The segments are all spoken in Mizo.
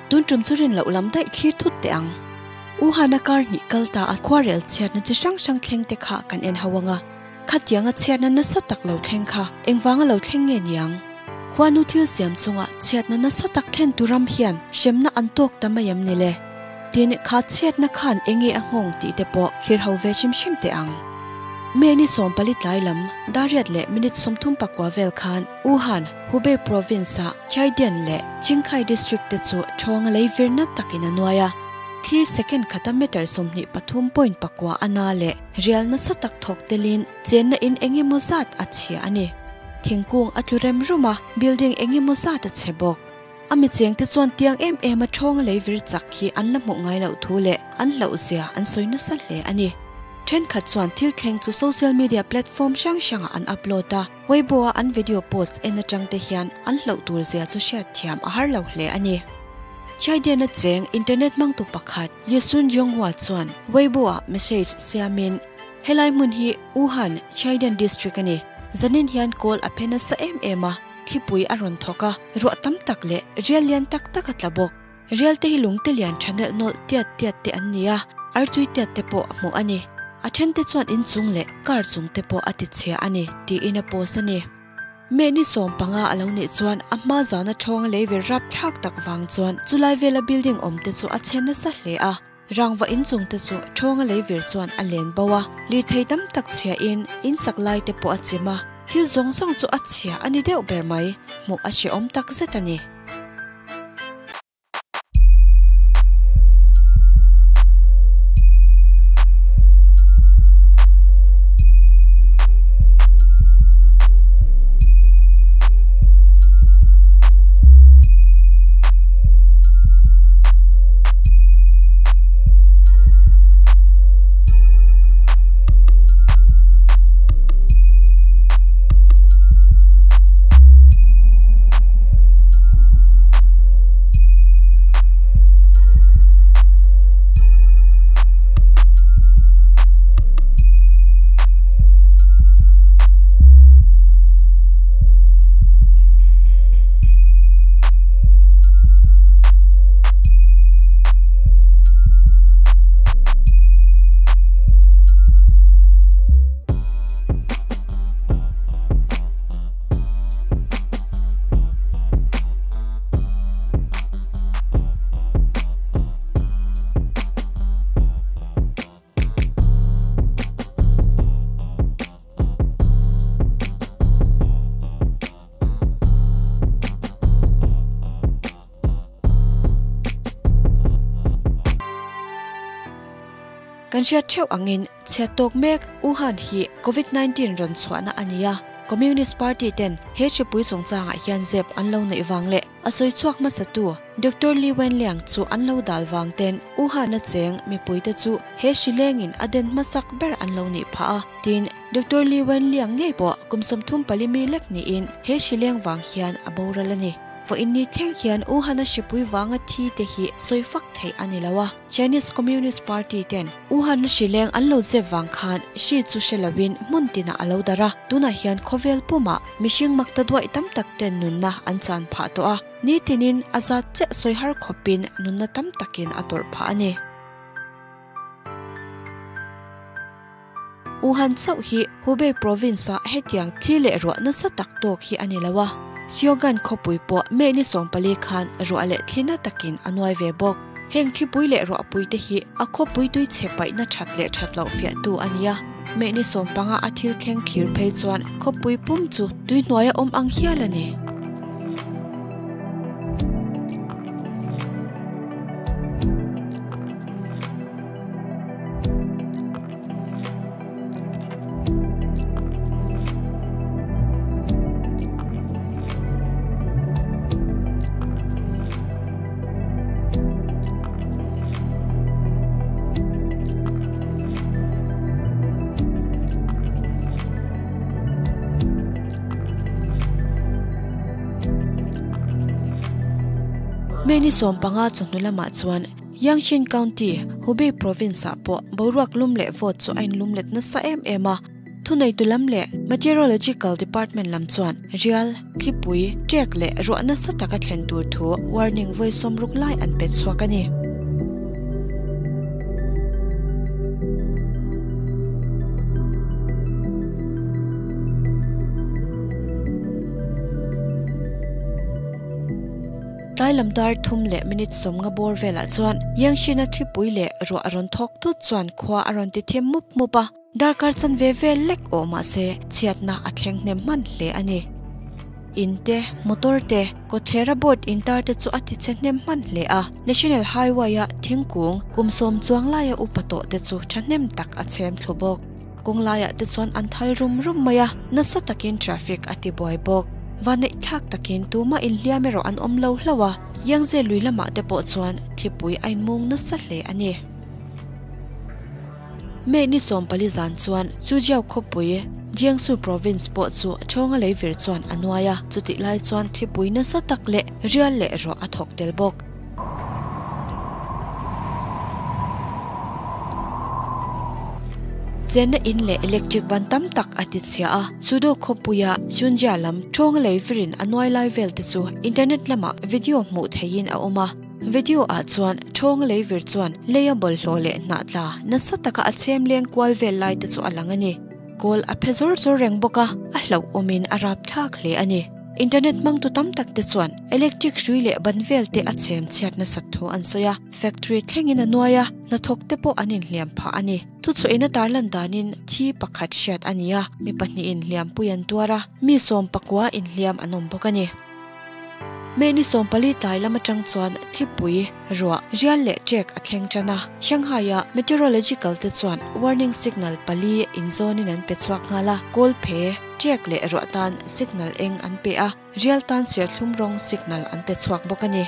Tun tum chu rin loh lam daih thlir thut teh ang. Wuhan-a kar hnih kal ta a khuarel chhiatna chi hrang hrang thleng te kha kan en ho ang a. Khatianga chhiatna nasa tak lo thleng kha engvanga lo thleng nge niang? Khuanu thil siam chunga chhiatna nasa tak thlen tu ram hian hremna an tawk ta mai em ni le? Tin, kha chhiatna khan enge a nghawng tih te pawh thlir ho ve hrim hrim teh ang. May ni 14 tlai lam, dariat leh minute 39 vel khan Wuhan, Hubei province-a Chaidian leh Qinghai district te chu thawnga lei virna takin a nuai a. Thli second khata meter 23.9 a na leh rial nasa tak thawk telin chenna in eng emaw zat a chhia a ni. Thingkung a tlu rem rum a, building eng emaw zat a chhe bawk. A mi chengte chuan tiang em em a thawnga lei vir chak hi an la hmuh ngai loh thu leh an hlauh zia an sawi nasa hle a ni. Thenkhat chuan thil thleng chu social media platform hrang hrangah an upload a, Weibo-a an video post en atang te hian an hlauh tur zia chu hriat thiam a har lo hle a ni. Chaidian-a cheng internet hmangtu pakhat Yisun Zhonghua chuan Weibo-ah message siamin, Helai hmun hi Wuhan, Chaidian district a ni. Zanin hian kawl a phe nasa em em a, thlipui a rawn thawk a, ruah tam tak leh rial lian tak tak a tla bawk. Rial te hi lungte lian tha nelh nawlh tiat tiat te an ni a, artui tiat te pawh a hmuh a ni. A then te chuan inchung leh car chung te pawh a ti chhia a ni, tiin a post a ni. May ni 15 a lo nih chuan a hma zana thawnga lei vir rap thlak tak vang chuan chulai vela building awm te chu a chhe nasa hle a. Rangva inchung te chu thawnga lei vir chuan a len bo a, lirthei tam tak chhia in in sak lai te pawh a chim a, thil zawng zawng chu a chhia a ni deuh ber mai, hmuh a hrehawm tak zet a ni. Kan hriat theuh angin chhiat tawk mek Wuhan hi Covid 19 rawn chhuahna a ni a, Communist Party ten he hripui chungchangah hian zep an lo neih vang leh a sawi chhuak hmasatu Doctor Li Wenliang chu an lo dal vang ten Wuhan-a cheng mipuite chu he hri lengin a den hmasak ber an lo nih phah a, tin Doctor Li Wenliang ngei pawh kum 34 mi lek niin he hri leng vang hian a boral a ni. Vawiin ni thleng hian Wuhan-a hripui vanga thi te hi sawi fak theih a ni lo a, Chinese Communist Party ten Wuhan-a hri leng an lo zep vang khan hri chu hre loin hmun tinah a lo darh a, tunah hian khawvel pumah mihring makta duaih tam tak ten nunna an chan phah tawh a, nitinin a zat chiah sawi har khawpin nunna tam takin a tawrh phah a ni. Wuhan chauh hi Hubei province-ah hetiang thli leh ruah nasa tak tawk hi a ni lo a, Xiaogan khawpui pawh May ni 14 khan ruah leh thli na takin a nuai ve bawk. Heng thlipui leh ruahpui te hi a khawpui tui chhe paihna that leh that loh fiahtu a ni a, May ni 15 a thil thleng thlir phei chuan khawpui pum chu tui hnuaia awm ang hial a ni. May ni 15 chawhnu lamah chuan Yangxin County, Hubei Province-ah pawh boruak lum leh vawt chu a inlum let nasa em em a. Thuneitu lam leh Meteorological Department lam chuan rial, thlipui, ṭek leh ruah nasa taka thlen tur thu warning vawi sawmruk lai an pe chhuak a ni. Tlai lam dar thum leh minute sawmnga bawr velah chuan Yangshina thlipui leh ruah a rawn thawk thut chuan khua a rawn ti thim mup mup a. Darkar chanve vel lek awh mahse chhiatna a thleng hnem hman hle a ni. In te, motor te, kawthlera board intar te chu a ti chhe hnem hman hle a. National Highway a thingkung kum sawm chuang laia upa tawh te chu thahnem tak a chhem thlu bawk. Kawng laiah te chuan an thal rum rum mai a, nasa takin traffic a ti buai bawk. Vanneih thlak takin tumah inhliam erawh an awm lo hlauh a, Yangtze lui lamah te pawh chuan thipui a inmung nasa hle a ni. May ni 14 zan chuan Suzhou khawpui, Jiangsu Province pawh chu Chawnga leivir chuan a nuai a, chutih lai chuan thipui nasa tak leh rial leh ruah a thawk tel bawk. Chenna in leh electric ban tam tak a ti chhia a, Suzhou khawpuia Xunjia lam Chawnga leivirin a nuai lai vel te chu internet lamah video hmuh theihin a awm a. Video ah chuan Thawng leivir chuan leia bawlhhlawh leh hnah tla nasa taka a chhem leng kual vel lai te chu a lang a ni. Kawl a phe zawr zawr reng bawk a, a hlauhawmin a rap thlak hle a ni. Internet hmangtu tam tak te chuan electric hrui leh ban vel te a chhem chhiat nasat thu an sawi a, factory thlengin a nuai a, hnathawk te pawh an inhliam phah a ni. Thuchhuahina tarlan danin thi pakhat hriat a ni a, mi pahnihin hliampui an tuar a, mi sawm pakua inhliam an awm bawk a ni. May ni 14 tlai lam atang chuan thlipui, ruah, rial leh ṭek a thleng ṭan a. Shanghai-a meteorological te chuan warning signal pali inzawnin an pe chhuak nghal a, kawl phe, ṭek leh ruah tan signal eng an pe a, rial tan serthlum rawng signal an pe chhuak bawk a ni.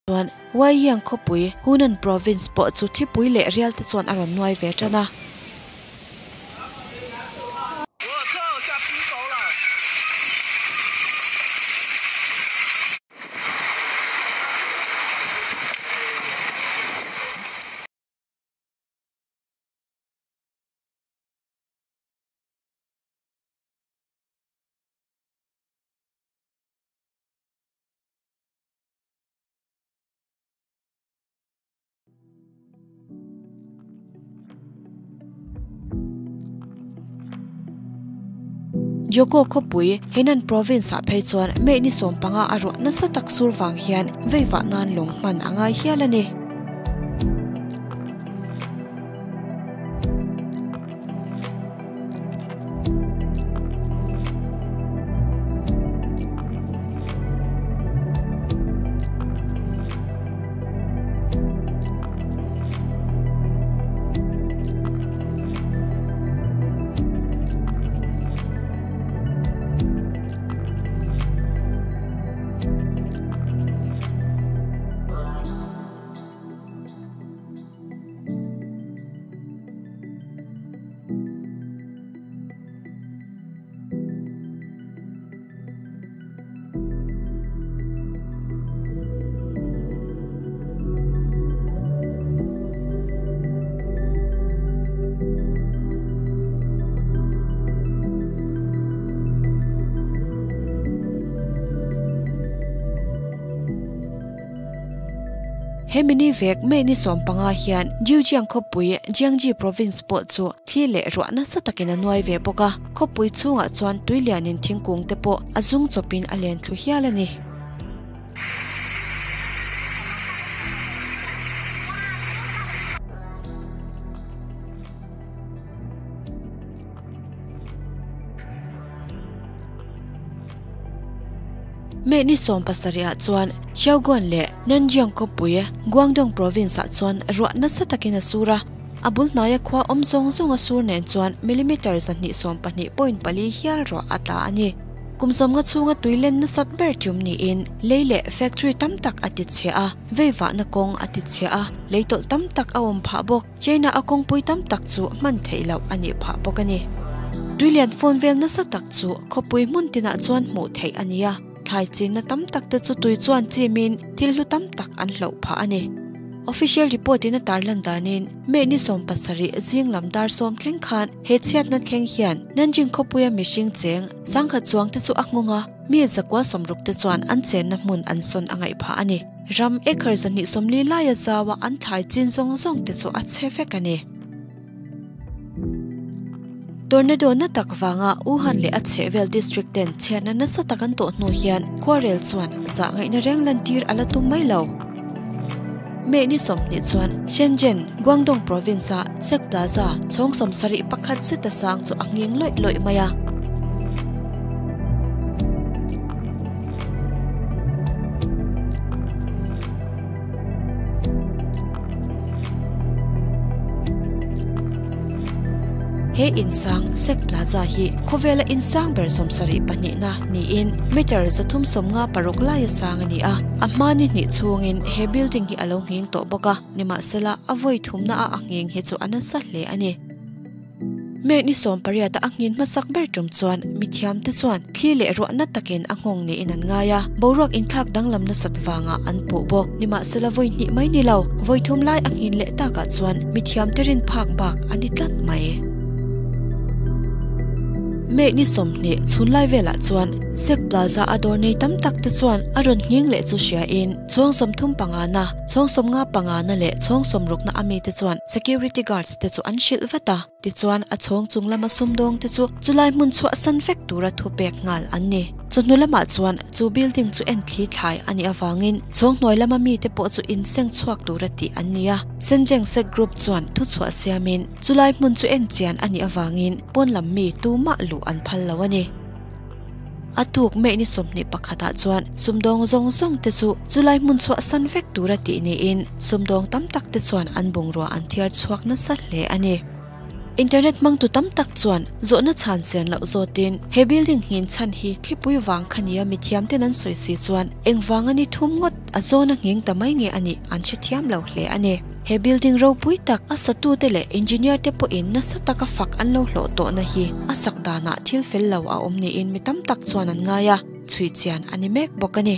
Chuan Weiyang khawpui Hunan Province pawh chu thlipui leh rial te chuan a rawn nuai ve tan a. Joko khawpui, Henan Province-ah phei chuan May ni 15 a ruah nasa tak sur vang hian veivah nan lawng hman a ngai hial a ni. He mini vek May ni 15 hian Jiujiang khawpui Jiangxi Province pawh chu thli leh ruah nasa takin a nuai ve bawk a, khawpui chhungah chuan tui lianin thingkung te pawh a zung chawpin a len thlu hial a ni. May ni 17 ah chuan Shaoguan leh Nanjiang khawpui Guangdong Province ah chuan ruah nasa takin a sur a, a bul hnaia khua awm zawng zawng a sur nen chuan millimeter 212.4 hial ruah a tla a ni. Kum 50 chhunga tuilen nasat ber tum niin lei leh factory tam tak a tichhia a, veivahna kawng a tichhia a, lei tawlh tam tak a awm phah bawk. China a kawngpui tam tak chu hman theih loh a nih phah bawk a ni. Tuilian phone vel nasa tak chu khawpui hmun tinah chuan hmuh theih a ni a, thlai chinna tam tak te chu tui chuan chimin thil hlu tam tak an hloh phah a ni. Official report in a tarlan danin May ni 17 zing lam dar 10 thleng khan he chhiatna thleng hian Nanjing khawpuia mihring cheng sangkhat chuang te chu a nghawng a, mi 160 te chuan an chenna hmun an sawn a ngaih phah a ni. Ram acre 240 laia zawa an thlai chin zawng zawng te chu a chhe vek a ni. Tornado na tak wanga Wuhan leh a chhehvel district ten chhiatna nasa tak an tawh hnu hian khuarel chuan zah ngaihna reng lan tir a la tum mai lo. May ni 20 chuan Shenzhen, Guangdong province a Sek Plaza chhawng 71 zeta sang chu a nghing lawih lawih mai a. He insang Sek Plaza hi khawvela insang ber 72 na niin meter 356 laia sang a ni a. A hma ni hnih chhungin he building hi a lo nghing tawh bawk a, nimahsela a vawi thumna a a nghing hi chu a nasa hle a ni. May ni 18 a nghin hmasak ber tum chuan mithiam te chuan thli leh ruahna takin a nghawng niin an ngai a, boruak inthlak danglam nasat wanga an puh bawk. Nimahsela vawi hnih mai ni lo, vawi thum lai a nghin leh takah chuan mithiam te rin phak bak a ni tlat mai. May ni 20 chhunlai velah chuan Sek Plaza a dawr nei tam tak te chuan a rawn nghing leh chu hria in chhawng 35 na, chhawng 55 na leh chhawng 60 na ami te chuan security guards te chu an hrilh vat a. Tichuan a chhawng chung lama sumdawng te chu chulai hmun chhuah san vek tura thu pek nghal an ni. Chawhnu lamah chuan chu building chu en thli thlai a nih awangin chhawng hnuai lama mi te pawh chu inseng chhuak tura tih an ni a. Shenzhen Sek Group chuan thu chhuah siamin chulai hmun chu en chian a nih awangin pawn lam mi tumah luh an phal lo a ni. A tuk May ni 21 ah chuan sumdawng zawng zawng te chu chulai hmun chhuah san vek tura tih niin sumdawng tam tak te chuan an bungrua an thiar chhuak nasa hle a ni. Internet hmangtu tam tak chuan zawhna chhan sen loh zawtin he building nghin chhan hi thlipui wang khania mithiam ten an sawi si chuan engwang ani thum ngawt a zawna nghing ta mai nge ani an hrethiam lo hle a ni. He building ropui tak a satu te leh engineer te pawhin nasa taka fak an lo hlawh tawh na hi a sak danah thil fel lo a awm niin mi tam tak chuan an ngai a, chhui chian a ni mek bawk a ni.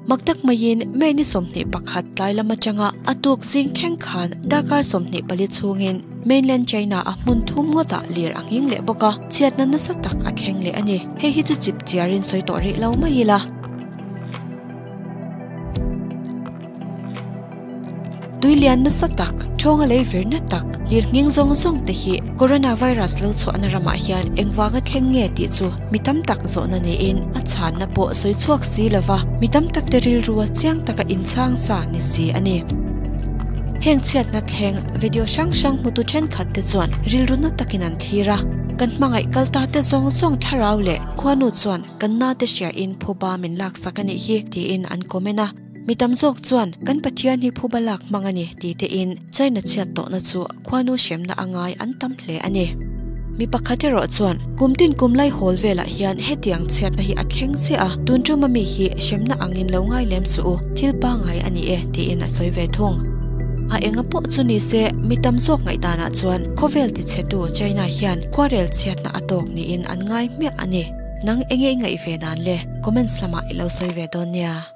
Maktak maiin May ni 21 tlai lam atanga a tuk zing thleng khan darkar 24 chhungin mainland China a hmun thum ngawtah lir a nghing leh bawk a, chhiatna nasa tak a thleng leh a ni. Hei hi chu chip chiarin sawi tawh rih lo mai ila. Tuilian nasa tak, thawnga lei virna tak, lir nghing zawng zawng te hi coronavirus lo chhuahna ramah hian engwanga thleng nge tih chu mi tam tak zawhna niin a chhanna pawh sawi chhuak si lova mi tam tak te rilrua chiang taka inchhang sa ni si a ni. Heng chhiatna thleng video hrang hrang hmutu thenkhat te chuan rilruna takin an thlir a, kan hmangaih kalta te zawng zawng thlarau leh khuanu chuan kan na te hria in phuba min lak sak ani hi tiin an comment a. Mi tam zawk chuan kan Pathian hi phuba lak hmang ani ti te in China chhiat tawhna chu khuanu hremna a ngai an tam hle ani. Mi pakhat erawh chuan kum tin kum lai hawl velah hian hetiang chhiatna hi a thleng che a, tun tuma mi hi hremna angin lo ngai lem su u, thil pangai ani e tiin a sawi ve thung. A enga pawh chu ni se mi tam zawk ngaih danah chuan khawvel ti chhetu China hian khuarel chhiatna a tawk niin an ngai hmiah ani. Nang enge i ngaih ve dan le comments lamah i lo sawi ve dawn nia.